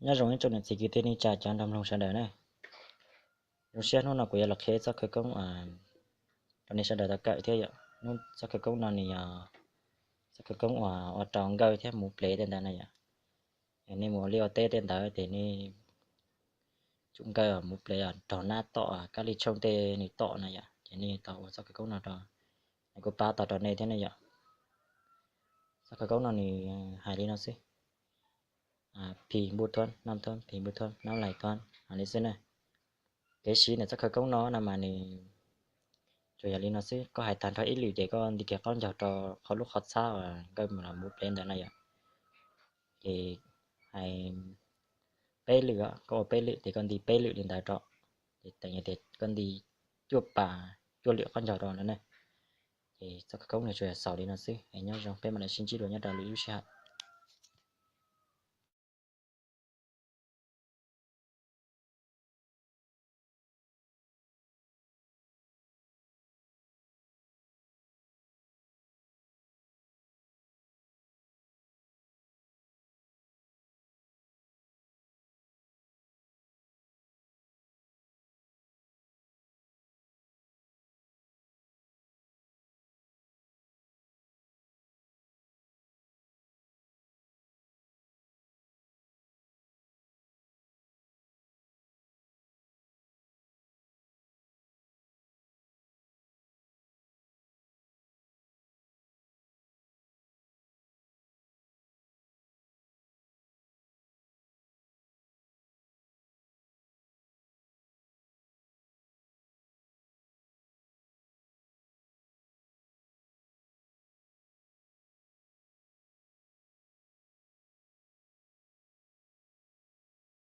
Nyob zoo ib tsoom niam txiv kwv tij neej tsa cov nrog mloog sawv daws na. Zoo siab hnub no kuv yuav los qhia txoj khawv koob rau nej sawv daws tau kawm thiab yom. Hnub txoj khawv koob no nws yog txoj khawv koob uas ua rau nkawj thiab muv plev tej ntawd na yom. Nej mus ua liaj ua teb tej ntawd ces nej tsum nkawj muv plev rog nab tom kab li tshooj tej nws tom na yom, ces nej tau ua txoj khawv koob no rau, kuv pab tau rau nej thiab ne yom. Txoj khawv koob no nws hais li no xwb: Phim npuj thuab, nab thuab, phim npuj thuab, nab lais thuab, hais li xwb na. Kev siv ntawm txoj khawv koob no no mas nws tsuas yog li no xwb. Koj hais tag nrho ib lwm ces koj nti kiag qaub ncaug rau qhov lub qhov txhab uas nkawj mus los muv plev ntawd na yom. Ces hais peb lwm, koj ua peb lwm ces koj nti peb lwm li ntawd rau. Ces tseem yog tias koj nti cuaj pas cuaj lwm qaub ncaug rau no ne. Ces txoj khawv koob no tsuas yog xaus li no xwb es nyob zoo, peb mam li sib ntsib dua nyob rau lwm lub sij hawm.